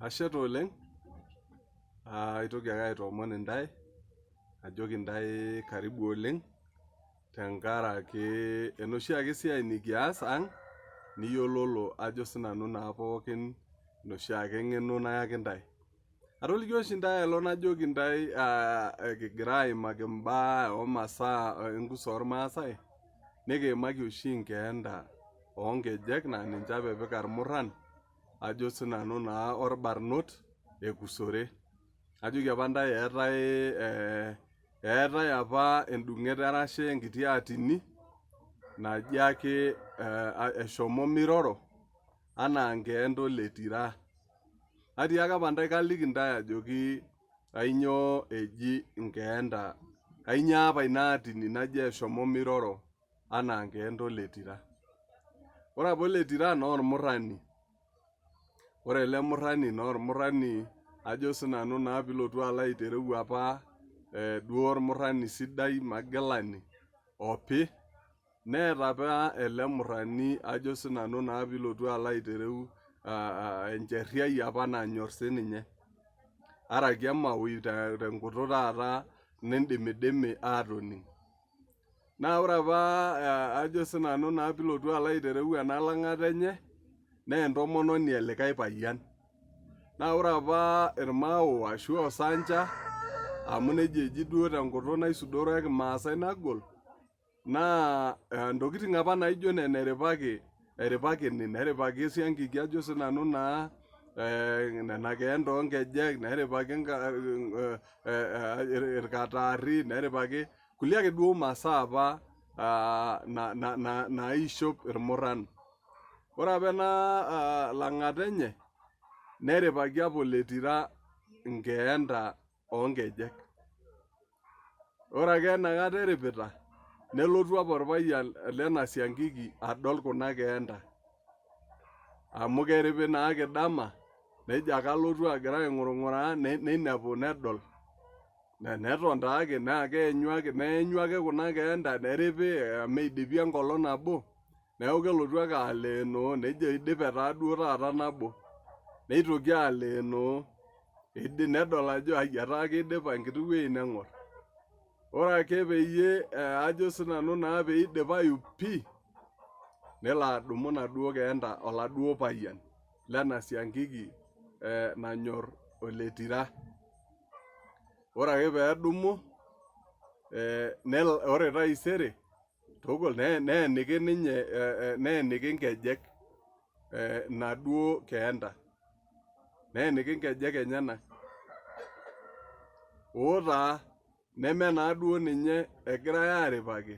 Ashe taa oleng, aitoki ake aitoomon intae ajoki intae karibu oleng tenkaraki enoshi ake siai nikias ang niyiololo ajo sinanu naa pookin enoshi ake ng'eno nayaki intae. Atolikio oshi intae aelong najoki intae kigira aimaki imbaa omasaa enkuso ormaasai nikiimaki oshi inkeenta oonkejek naa ninche apa epika irmurran ajo sinanu naa orbarnot ekusore. Najoki apa intae eetae eetae apa endung'et erashe enkiti atini naji ake eshomo miroro anaa nkeenta ole tira. Atiaka apa intae kaliki intae ajoki kainyoo eji nkeenta, kainyoo apa ina atini naji eshomo miroro anaa nkeenta ole tira. Ore apa ole tira naa ormurrani, ore ele murrani naa ormurrani ajo sinanu naa piilotu alo aitereu apa duo ormurrani sidai magilani opi neeta apa ele murrani ajo sinanu naa piilotu alo aitereu encherriai apa nanyorr sininye araki emaoi tenkutuk taata nindimidimi atoning. Naa ore apa ajo sinanu naa piilotu alo aitereu ena lang'ata enye naa entomononi e likae payian. Naa ore apa irmao ashu osancha amu nejia eji duo tenkutuk naisudoro e kimaasai nagol naa ntokitin apa naijo nena eripaki, eripakini neripaki esiankiki ajo sinanu naa nena keenta oonkejek neripaki irkataarri neripaki kulie ake duo masaa apa naishop irmurran. Ore apa ena lang'ata enye neripaki apa ole tira nkeenta oonkejek. Ore ake enakata eripita nelotu apa orpayian lena siankiki adol kuna keenta amu keripi naake dama nejo ake alotu agira aing'urung'uraa neinepu nedol. Neton taake naa keenyu ake neenyu ake kuna keenta neripi omeidipi enkolong nabo neeku kelotu ake aleenoo nejo eidipe taaduo taata nabo neitoki aleenoo nedol ajo ai etaa keidipa enkiti wueji neng'or. Ore ake peyie ajo sinanu naa peidipayu pii nelo adumu inaduo keenta oladuo payian lena siankiki nanyor ole tira. Ore ake peedumu ore taisere tukul neeniki ninye neeniki inkejek inaduo keenta. Neeniki inkejek enyenak. Oo taa neme naaduo ninye egirai aaripaki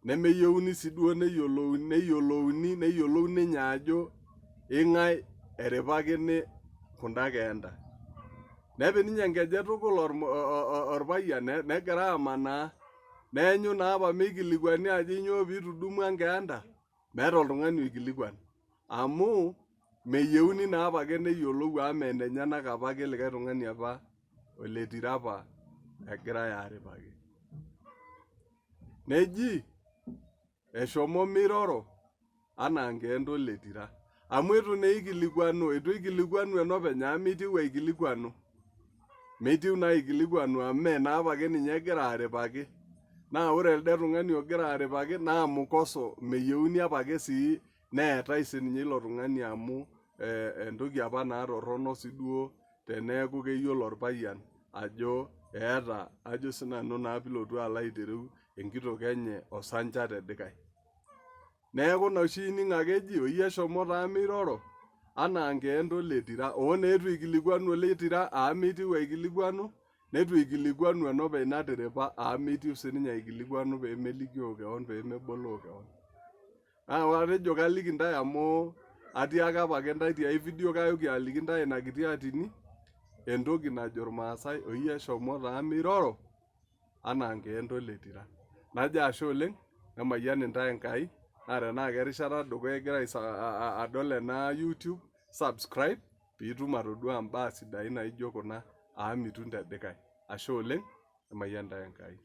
nemeyieuni sii duo neyiolouni neyiolou ninye ajo ing'ae eripakini kunda keenta. Nepik ninye nkejek tukul orpayian negira amanaa neenyu naa apa meikilikuani ajo inyoo piitudumua nkeenta meeta oltung'ani oikilikuan amu meyieuni naa apake neyiolou amu mee nenyenak apake likae tung'ani apa ole tira apa egirae aaripaki. Neji eshomo miroro anaa nkeenta ole tira amu eitu naa eikilikuanu, eitu eikilikuanu enopeny amu mitiu aikilikuanu. Mitiu naa aikilikuanu amu mee naa apake ninye egira aripaki. Naa ore elde tung'ani ogira aripaki naa mukoso meyieuni apake sii neetae sininye ilo tung'ani amu entoki apa naa torrono sii duo teneeku keyiolo orpayian ajo eeta ajo sinanu naa piilotu alo aitereu enkitok enye osancha tedikae. Neeku ina oshi ining ake eji oi eshomo taa miroro anaa nkeenta ole tira oo naa eitu ikilikuanu ole tira amu mitiu aikilikuanu neitu ikilikuanu enopeny natiripa amu mitiu sininye aikilikuanu pee melikio kewon pee meboloo kewon. Naa atejo kaliki intae amu atiaka apake intae tiai video kayoki aliki intae ina kiti atini entoki najo irmaasai oi eshomo taa miroro anaa nkeenta ole tira. Najo ashe oleng nemayian intae Enkai naa tenaa kerishata edukuya igira adol ena YouTube subscribe piitum atodua imbaa sidain naijo kuna amu mitum tedikae. Ashe oleng nemayian intae Enkai.